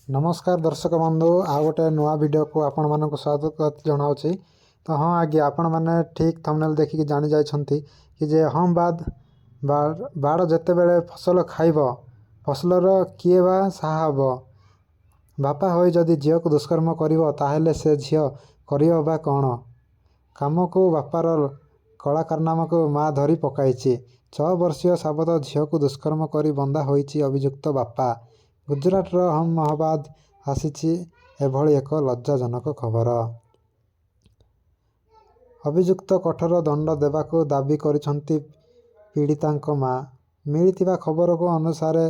ନମସ୍କାର ଦର୍ଶକ ବନ୍ଧୁ, ଆଉ ଗୋଟେ ନୂଆ ଭିଡ଼ିଓକୁ ଆପଣମାନଙ୍କୁ ସ୍ୱାଗତ ଜଣାଉଛି। ତ ହଁ ଆଜ୍ଞା, ଆପଣମାନେ ଠିକ୍ ଥମ୍ବନେଲ୍ ଦେଖିକି ଜାଣି ଯାଇଛନ୍ତି କି ଯେ ଅହମ୍ମଦାବାଦ ବାଡ଼ ଯେତେବେଳେ ଫସଲ ଖାଇବ, ଫସଲର କିଏ ବା ସାହା ହେବ? ବାପା ହୋଇ ଯଦି ଝିଅକୁ ଦୁଷ୍କର୍ମ କରିବ, ତାହେଲେ ସେ ଝିଅ କରିବ ବା କ'ଣ? କାମକୁ ବାପାର କଳାକାରନାମାକୁ ମା ଧରି ପକାଇଛି। 6 ବର୍ଷୀୟ ସାବତ ଝିଅକୁ ଦୁଷ୍କର୍ମ କରି ବନ୍ଧା ହୋଇଛି ଅଭିଯୁକ୍ତ ବାପା। ଗୁଜରାଟର ଅହମ୍ମଦାବାଦ ଆସିଛି ଏଭଳି ଏକ ଲଜ୍ଜାଜନକ ଖବର। ଅଭିଯୁକ୍ତ କଠୋର ଦଣ୍ଡ ଦେବାକୁ ଦାବି କରିଛନ୍ତି ପୀଡ଼ିତାଙ୍କ ମା। ମିଳିଥିବା ଖବରକୁ ଅନୁସାରେ,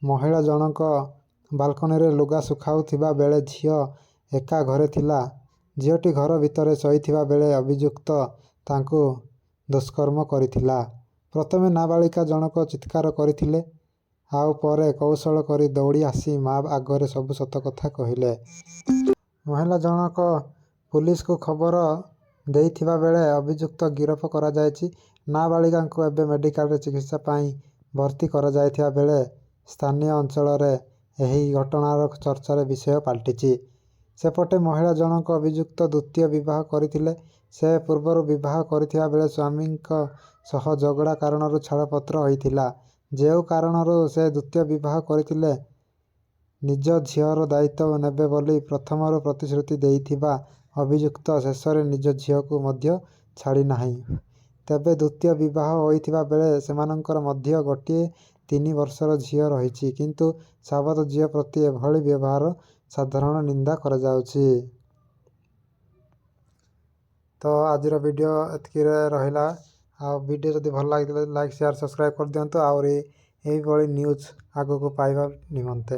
ମହିଳା ଜଣକ ବାଲକୋନିରେ ଲୁଗା ଶୁଖାଉଥିବା ବେଳେ ଝିଅ ଏକା ଘରେ ଥିଲା। ଝିଅଟି ଘର ଭିତରେ ଶୋଇଥିବା ବେଳେ ଅଭିଯୁକ୍ତ ତାଙ୍କୁ ଦୁଷ୍କର୍ମ କରିଥିଲା। ପ୍ରଥମେ ନାବାଳିକା ଜଣକ ଚିତ୍କାର କରିଥିଲେ, ଆଉ ପରେ କୌଶଳ କରି ଦୌଡ଼ି ଆସି ମା ଆଗରେ ସବୁ ସତ କଥା କହିଲେ। ମହିଳା ଜଣକ ପୁଲିସକୁ ଖବର ଦେଇଥିବା ବେଳେ ଅଭିଯୁକ୍ତ ଗିରଫ କରାଯାଇଛି। ନାବାଳିକାଙ୍କୁ ଏବେ ମେଡିକାଲରେ ଚିକିତ୍ସା ପାଇଁ ଭର୍ତ୍ତି କରାଯାଇଥିବା ବେଳେ ସ୍ଥାନୀୟ ଅଞ୍ଚଳରେ ଏହି ଘଟଣାର ଚର୍ଚ୍ଚାର ବିଷୟ ପାଲଟିଛି। ସେପଟେ ମହିଳା ଜଣକ ଅଭିଯୁକ୍ତ ଦ୍ୱିତୀୟ ବିବାହ କରିଥିଲେ। ସେ ପୂର୍ବରୁ ବିବାହ କରିଥିବା ବେଳେ ସ୍ୱାମୀଙ୍କ ସହ ଝଗଡ଼ା କାରଣରୁ ଛାଡ଼ପତ୍ର ହୋଇଥିଲା। ଯେଉଁ କାରଣରୁ ସେ ଦ୍ୱିତୀୟ ବିବାହ କରିଥିଲେ। ନିଜ ଝିଅର ଦାୟିତ୍ୱ ନେବେ ବୋଲି ପ୍ରଥମରୁ ପ୍ରତିଶ୍ରୁତି ଦେଇଥିବା ଅଭିଯୁକ୍ତ ଶେଷରେ ନିଜ ଝିଅକୁ ମଧ୍ୟ ଛାଡ଼ିନାହିଁ। ତେବେ ଦ୍ୱିତୀୟ ବିବାହ ହୋଇଥିବା ବେଳେ ସେମାନଙ୍କର ମଧ୍ୟ ଗୋଟିଏ 3 ବର୍ଷର ଝିଅ ରହିଛି। କିନ୍ତୁ ସାବତ ଝିଅ ପ୍ରତି ଏଭଳି ବ୍ୟବହାର ସାଧାରଣ ନିନ୍ଦା କରାଯାଉଛି। ତ ଆଜିର ଭିଡ଼ିଓ ଏତିକିରେ ରହିଲା। ଆଉ ଭିଡ଼ିଓ ଯଦି ଭଲ ଲାଗିଥିଲେ, ଲାଇକ୍, ସେୟାର, ସବସ୍କ୍ରାଇବ୍ କରିଦିଅନ୍ତୁ ଆହୁରି ଏଇଭଳି ନ୍ୟୁଜ୍ ଆଗକୁ ପାଇବା ନିମନ୍ତେ।